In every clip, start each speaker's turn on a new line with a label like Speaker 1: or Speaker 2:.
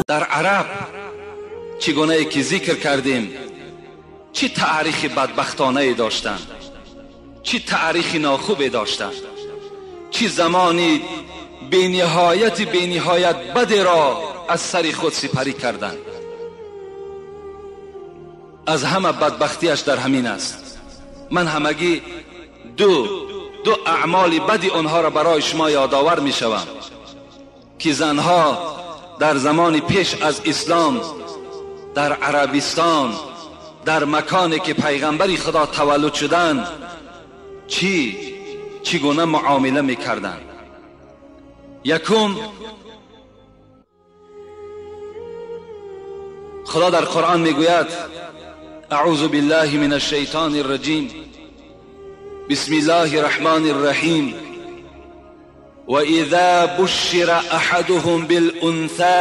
Speaker 1: Дар араб чигунае ки зикр кардем, чӣ таърихи бадбахтонае доштанд, чӣ таърихи нохубе доштанд, чӣ замони бениҳояти бениҳоят бадеро аз сари худ сипарӣ карданд. Аз ҳама бадбахтиаш дар ҳамин аст. Ман ҳамагӣ ду аъмоли бади онҳоро барои шумо ёдовар мешавам ки занҳо дар замони пеш аз ислом дар арабистон, дар маконе ки пайғамбари худо таваллуд шуданд, чӣ гуна муомила мекарданд. Якум, худо дар қуръон мегӯяд: аъузу биллаҳи мин ашшайтони рраҷим, бисми ллаҳи рраҳмани рраҳим, ва иза бушшира аҳадуҳум билунса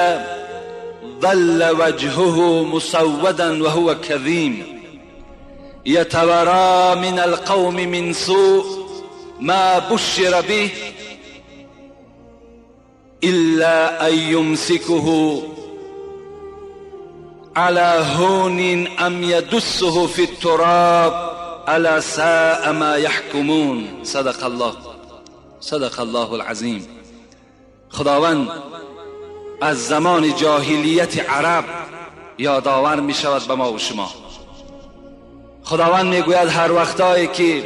Speaker 1: ظل وجهه مسودا وهو كظيم يتوارى من القوم من سوء ما بشر به إلا أن يمسكه على هون أم يدسه في التراب ألا ساء ما يحكمون. صدق الله، صدق الله العظيم. خداوند از زمان جاهلیت عرب یادآور می شود به ما و شما. خداوند میگوید هر وقتایی که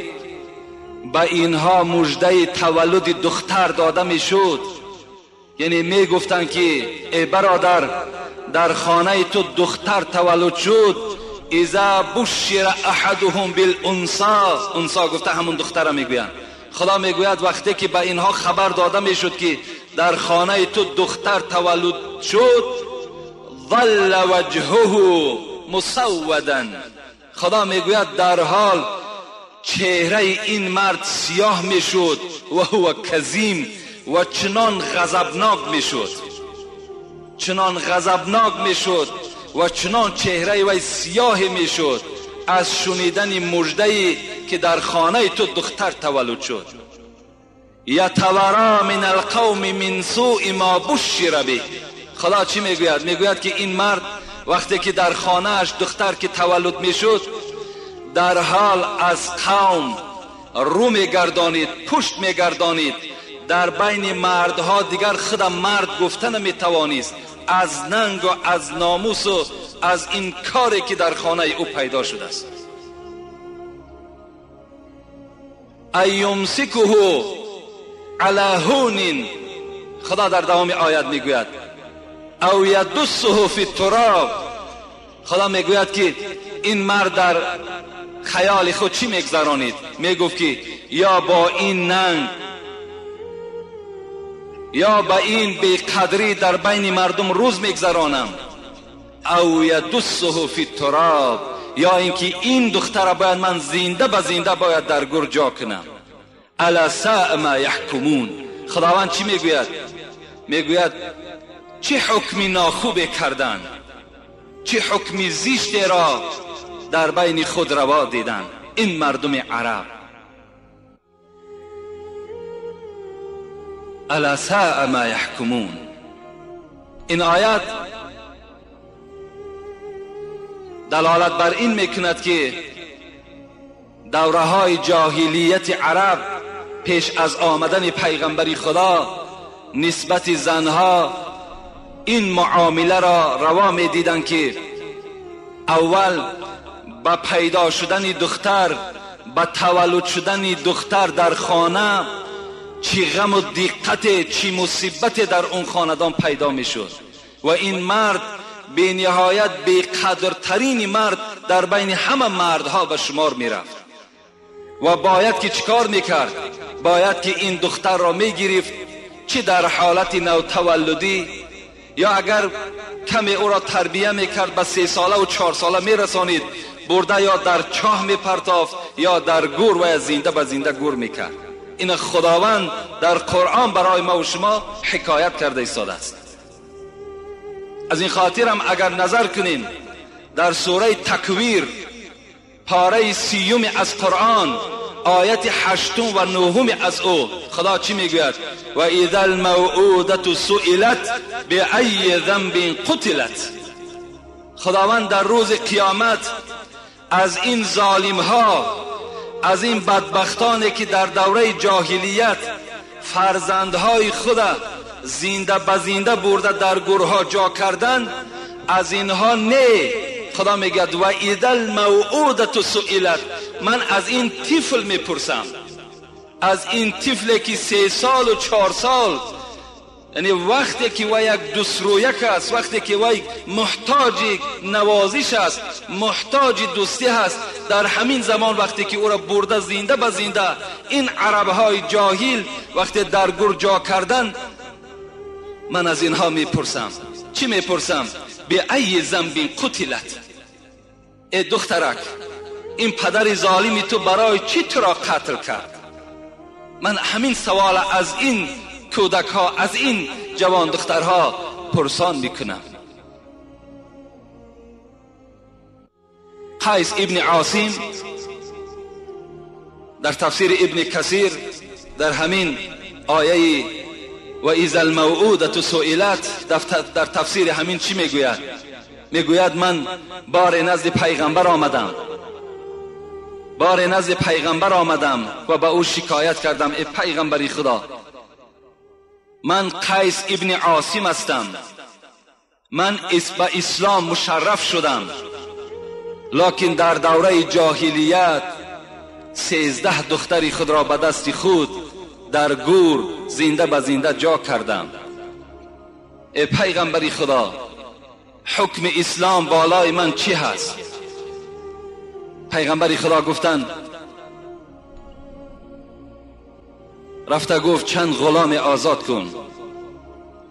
Speaker 1: به اینها مژده تولد دختر داده میشد، یعنی میگفتند که ای برادر در خانه تو دختر تولد شد، اذا بشر احدهم بالانثی، انثی گفته همون دختر میگویند. خدا میگوید وقتی که به اینها خبر داده میشد که در خانه تو دختر تولد شد، ظل وجهه مسودا، خدا میگوید در حال چهره این مرد سیاه میشد و هو کظیم، و چنان غضبناک میشد، چنان غضبناک میشد و چنان چهره وی سیاه میشد از شنیدن مژده‌ای که در خانه تو دختر تولد شد. یتورا من القوم من سوء ما بشر به. خدا چی میگوید؟ میگوید که این مرد وقتی که در خانه‌اش دختر که تولد میشد، در حال از قوم رو میگردانید، پشت میگردانید، در بین مردها دیگر خود مرد گفته نمیتوانست، از ننگ و از ناموس و از این کاری که در خانه او پیدا شده است. ایمسکه علی هون، خدا در دوام آیت میگوید او یدسه فی التراب. خدا میگوید که این مرد در خیال خود چی میگذرانید؟ میگفت که یا با این ننگ یا با این بیقدری در بین مردم روز میگذرانم، او یدسه فی التراب، یا اینکه این دختر باید من زنده به زنده باید در گور جا کنم. الا ساء ما یحکمون. خداوند چی میگوید؟ میگوید چه حکمی ناخوب کردن، چه حکمی زشت را در بین خود روا دیدن این مردم عرب. الا ساء ما یحکمون. این آیت دلالت بر این میکند که دوره های جاهلیت عرب پیش از آمدن پیغمبر خدا نسبت زنها این معامله را روا می دیدن که اول با پیدا شدن دختر، با تولد شدن دختر در خانه چی غم و دقت، چی مصیبت در اون خاندان پیدا می شد و این مرد به نهایت بی قدرترین مرد در بین همه مردها به شمار می رفت و باید که چیکار می کرد؟ باید که این دختر را می گرفت، چی در حالت نوتولدی یا اگر کمی او را تربیه می کرد به 3 ساله و 4 ساله می رسانید، برده یا در چاه می پرتافت یا در گور و یا زنده به زنده گور می کرد. این خداوند در قرآن برای ما و شما حکایت کرده ایستاده است. از این خاطر هم اگر نظر کنیم در سوره تکویر پاره 30 از قرآن آیت 8 و 9 از او خدا چی میگوید؟ و اذا الموءودة سئلت بأی ذنب قتلت. خداوند در روز قیامت از این ظالم ها، از این بدبختانی که در دوره جاهلیت فرزندهای خود زنده به زنده برده در گورها جا کردن، از اینها نه. خدا میگه و اذا الموءودة سئلت، من از این طفل میپرسم، از این طفلی که 3 سال و 4 سال، یعنی وقتی که وی یک دوسترویک است، وقتی که وی محتاج نوازش است، محتاج دوستی هست، در همین زمان وقتی که او را برده زنده به زنده این عربهای جاهل وقتی در گور جا کردن، من از اینها میپرسم. چی میپرسم؟ به ای ذنب قتلت. ای دخترک، این پدر ظالمی تو برای چی تو را قتل کرد؟ من همین سوال از این کودک ها، از این جوان دخترها پرسان میکنم. قیس ابن عاصم در تفسیر ابن کثیر در همین آیه و اذا الموءودة سئلت در تفسیر همین چی میگوید؟ میگوید من بار نزد پیغمبر آمدم، بار نزد پیغمبر آمدم و به او شکایت کردم، ای پیغمبر خدا، من قیس ابن عاصم هستم، من به اسلام مشرف شدم، لکن در دوره جاهلیت 13 دختری خود را به دست خود در گور زنده به زنده جا کردم. ای پیغمبر خدا، حکم اسلام بالای من چی هست؟ پیغمبر خدا گفتند، رفته گفت چند غلام آزاد کن،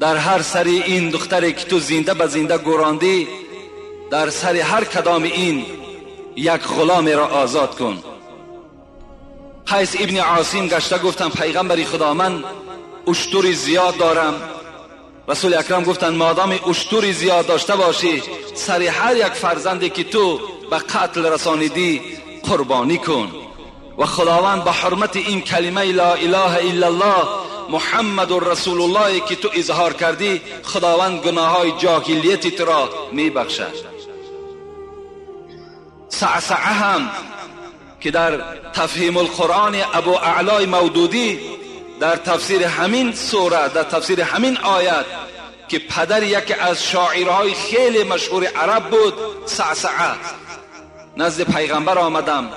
Speaker 1: در هر سر این دختری که تو زنده به زنده گوراندی، در سر هر کدام این یک غلام را آزاد کن. قیس ابن عاصم گشته گفتم پیغمبر خدا، من اشتری زیاد دارم. رسول اکرم گفتند مادام اشتری زیاد داشته باشی، سر هر یک فرزندی که تو به قتل رسانیدی قربانی کن. و خداوند به حرمت این کلمه لا اله الا الله محمد رسول الله که تو اظهار کردی، خداوند گناههای جاهلیت تو را میبخشد. صعصعه هم که در تفهیم القرآن ابو اعلای مودودی در تفسیر همین سوره، در تفسیر همین آیت که پدر یکی از شاعرهای خیلی مشهور عرب بود، صعصعه، نزد پیغمبر آمدم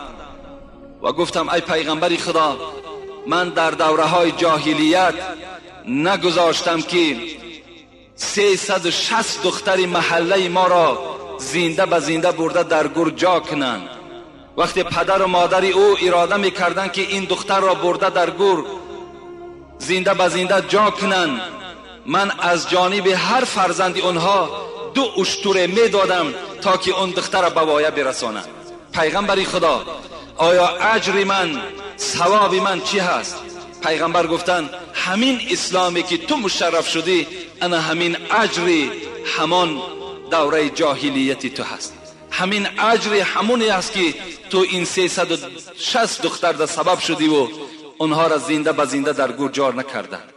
Speaker 1: و گفتم ای پیغمبر خدا، من در دوره های جاهلیت نگذاشتم که 360 دختر محله ما را زنده به زنده برده در گور جا کنند. وقتی پدر و مادر او اراده میکردند که این دختر را برده در گور زنده به زنده جا کنند، من از جانب هر فرزند آنها 2 اشتر میدادم تا که اون دختر را به وایه برسانند. پیغمبر خدا، آیا اجر من، ثواب من چی هست؟ پیغمبر گفتند همین اسلامی که تو مشرف شدی، انا همین اجر همان دوره جاهلیت تو هست، همین اجر همونی هست که تو این 360 دختر در سبب شدی و آنها را زنده به زنده در گور جار نکردند.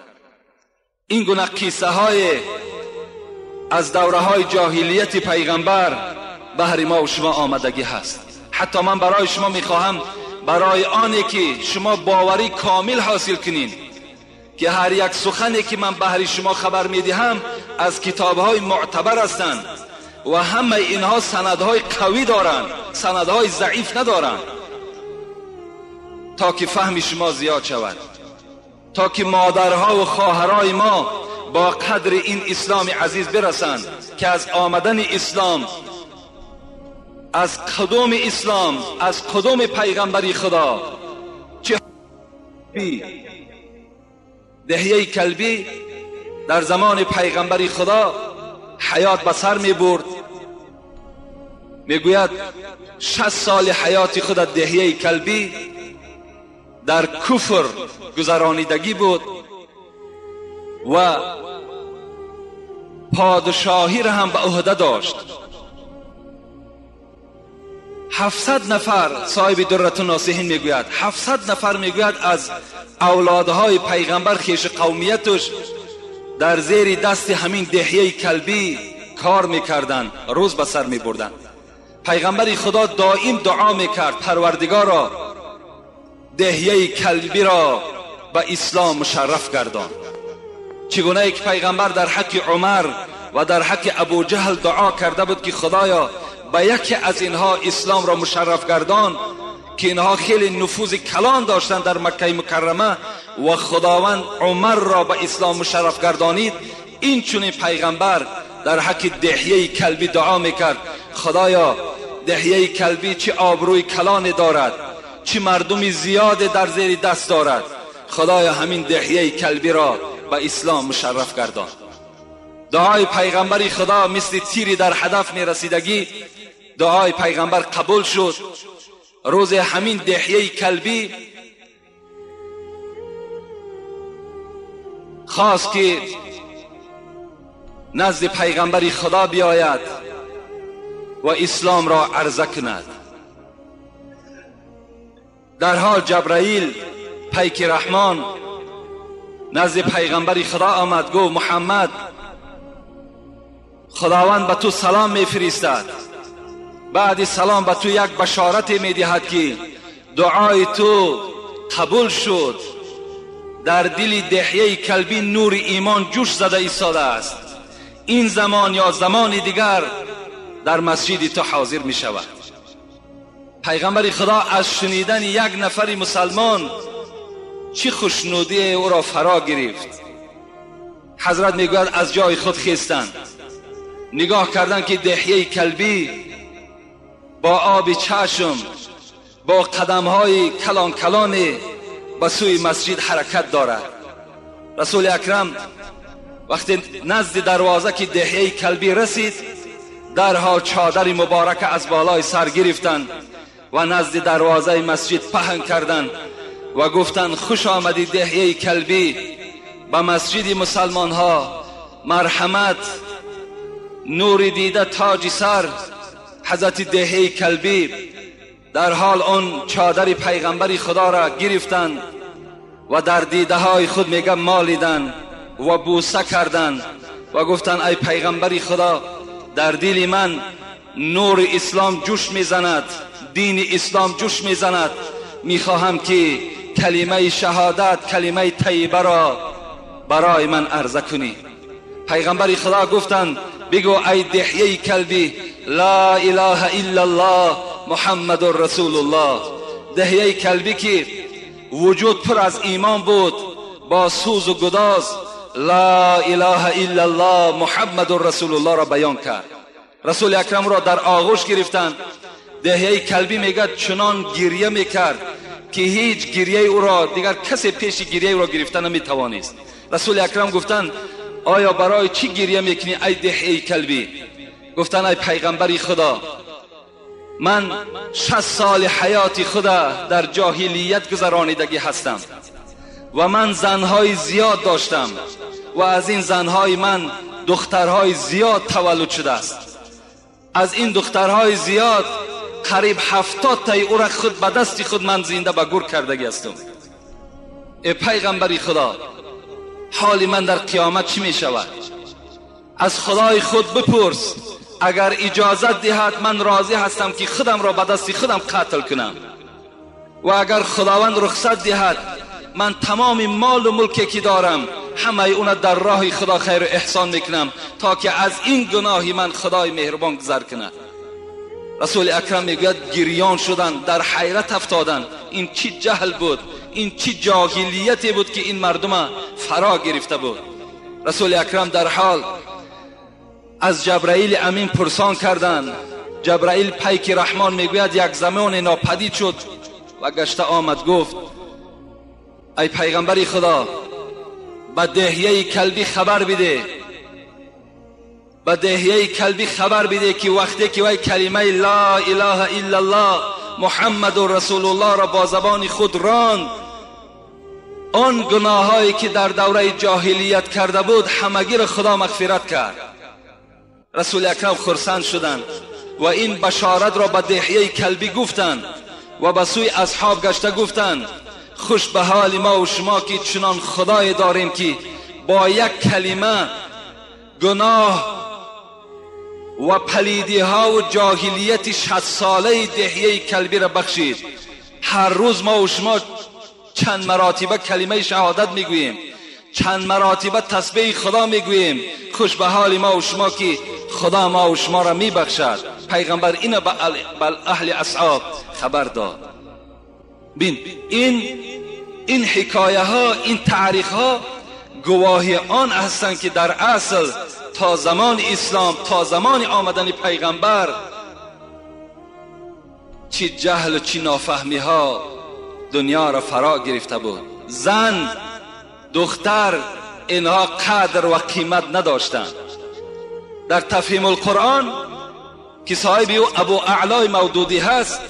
Speaker 1: این گونه قصه های از دوره های جاهلیت پیغمبر بهر ما و شما آمدگی هست. حتی من برای شما میخواهم، برای آنی که شما باوری کامل حاصل کنین که هر یک سخنی که من بهر شما خبر میدهم از کتابهای معتبر هستند و همه اینها سندهای قوی دارند، سندهای ضعیف ندارند، تا که فهم شما زیاد شود، تا که مادرها و خواهرای ما با قدر این اسلام عزیز برسند که از آمدن اسلام، از قدوم اسلام، از قدوم پیغمبری خدا، چه دهیه کلبی در زمان پیغمبری خدا حیات به سر می برد. میگوید 60 سال حیات خود دهیه کلبی در کفر گذرانیدگی بود و پادشاهی را هم به عهده داشت. 700 нафар соҳиби Дурратун Носиҳин мегӯяд, 700 нафар мегӯяд аз авлодҳои пайғамбар хеши қавмияташ дар зери дасти ҳамин Диҳияи Калбӣ кор мекарданд, рӯз ба сар мебурданд. Пайғамбари Худо доим дуо мекард: Парвардигоро, Диҳияи Калбиро ба ислом мушарраф гардон. Чигунае ки пайғамбар дар ҳаққи Умар ва дар ҳаққи Абуҷаҳл дуо карда буд, ки Худоё ба яке аз инҳо исломро мушарраф гардон, ки инҳо хеле нуфузи калон доштанд дар Маккаи Мукаррама, ва Худованд Умарро ба ислом мушарраф гардонид. Ин чунин пайғамбар дар ҳаққи Диҳияи Калбӣ дуо мекард: Худоё, Диҳияи Калбӣ чӣ обрӯи калоне дорад, чӣ мардуми зиёде дар зери даст дорад, Худоё ҳамин Диҳияи Калбиро ба ислом мушарраф гардон. Дуои пайғамбари Худо мисли тири дар ҳадаф мерасидагӣ, дуои пайғамбар қабул шуд. Рӯзе ҳамин Диҳияи Калбӣ хост ки назди пайғамбари Худо биёяд ва исломро арза кунад. Дар ҳол Ҷабраил пайки Раҳмон назди пайғамбари Худо омад, гуфт: Муҳаммад, Худованд ба ту салом мефиристад. Баъди салом ба ту як башорате медиҳад, ки дуои ту қабул шуд. Дар дили Диҳияи Калбӣ нури имон ҷӯш зада истодааст. Ин замон ё замони дигар дар масҷиди ту ҳозир мешавад. Пайғамбари Худо аз шунидани як нафари мусалмон чӣ хушнудие ӯро фаро гирифт. Ҳазрат мегӯяд аз ҷои худ хестанд, нигоҳ карданд, ки Диҳияи Калбӣ бо оби чашм, бо қадамҳои калон калоне ба сӯи масҷид ҳаракат дорад. Расули Акрам вақте назди дарвоза ки Диҳияи Калбӣ расид, дарҳол чодари муборака аз болои сар гирифтанд ва назди дарвозаи масҷид паҳн карданд ва гуфтанд: хуш омадӣ Диҳияи Калбӣ ба масҷиди мусалмонҳо, марҳамат, нури дида тоҷи сар. Ҳазрати Диҳияи Калбӣ дар ҳол он чодари пайғамбари Худоро гирифтанд ва дар дидаҳои худ мега молиданд ва бӯса карданд ва гуфтанд: ай пайғамбари Худо, дар дили ман нури ислом ҷӯш мезанад, дини ислом ҷӯш мезанад, мехоҳам ки калимаи шаҳодат, калимаи тайибаро барои ман арза кунӣ. Пайғамбари Худо гуфтанд: бигӯ ай Диҳияи Калбӣ, ла илаҳа иллаллоҳ Муҳаммадур расулуллоҳ. Диҳияи Калбӣ ки вуҷуд пур аз имон буд, бо сӯзу гудоз ла илаҳа иллаллоҳ Муҳаммадур расулуллоҳро баён кард. Расули Акрамро дар оғӯш гирифтанд. Диҳияи Калбӣ мегӯяд чунон гиря мекард, ки ҳеҷ гиряи ӯро дигар касе пеши гиряи ӯро гирифта наметавонист. Расули Акрам гуфтанд: оё барои чӣ гиря мекунӣ ай Диҳияи Калбӣ? Гуфтанд: ай пайғамбари Худо, ман 60 соли ҳаёти худа дар ҷоҳилият гузаронидагӣ ҳастам ва ман занҳои зиёд доштам ва аз ин занҳои ман духтарҳои зиёд таваллуд шудааст. Аз ин духтарҳои зиёд қариб 70 таи ӯра худ ба дасти худ ман зинда ба гур кардагӣ ҳастам. Э пайғамбари Худо, ҳоли ман дар қиёмат чӣ мешавад? Аз Худои худ бипурс, агар иҷозат диҳад ман розӣ ҳастам ки худамро ба дасти худам қатл кунам, ва агар Худованд рухсат диҳад ман тамоми молу мулке ки дорам ҳамаи уна дар роҳи Худо хайру эҳсон мекунам, то ки аз ин гуноҳи ман Худои меҳрубон гузар кунад. Расули Акрам мегӯяд гирён шуданд, дар ҳайрат афтоданд. Ин чӣ ҷаҳл буд, ин чӣ ҷоҳилияте буд, ки ин мардума фаро гирифта буд. Расули Акрам дар ҳол аз Ҷабраили Амин пурсон карданд. Ҷабраил пайки Раҳмон мегӯяд як замоне нопадид шуд ва гашта омад, гуфт: ай пайғамбари Худо, ба Диҳияи Калбӣ хабар биде, ба Диҳияи Калбӣ хабар биде, ки вақте ки вай калимаи ла илаҳа иллаллоҳ Муҳаммадур расулуллоҳро бо забони худ ронд, он гуноҳҳое ки дар давраи ҷоҳилият карда буд ҳамагиро Худо мағфират кард. Расули Акрам хурсанд шуданд. و این بشارت را به دحیه کلبی گفتند و به سوی اصحاب گشته گفتند خوش به حال ما و شما که چنان خدای داریم که با یک کلمه گناه و پلیدی ها و جاهلیت 60 ساله دحیه کلبی را بخشید. هر روز ما و شما چند مراتبه کلمه شهادت میگوییم، چند مراتبه تسبیح خدا میگوییم. خوش به حال ما و شما که خدا ما و شما را میبخشد. پیغمبر اینو به اهل اصحاب خبر داد. بین این حکایه ها، این تاریخ ها گواهی آن هستند که در اصل تا زمان اسلام، تا زمان آمدن پیغمبر، چی جهل و چی نافهمی ها دنیا را فرا گرفته بود. زن، دختر، اینها قدر و قیمت نداشتند. در تفهیم القرآن که صاحب او ابو اعلای مودودی هست،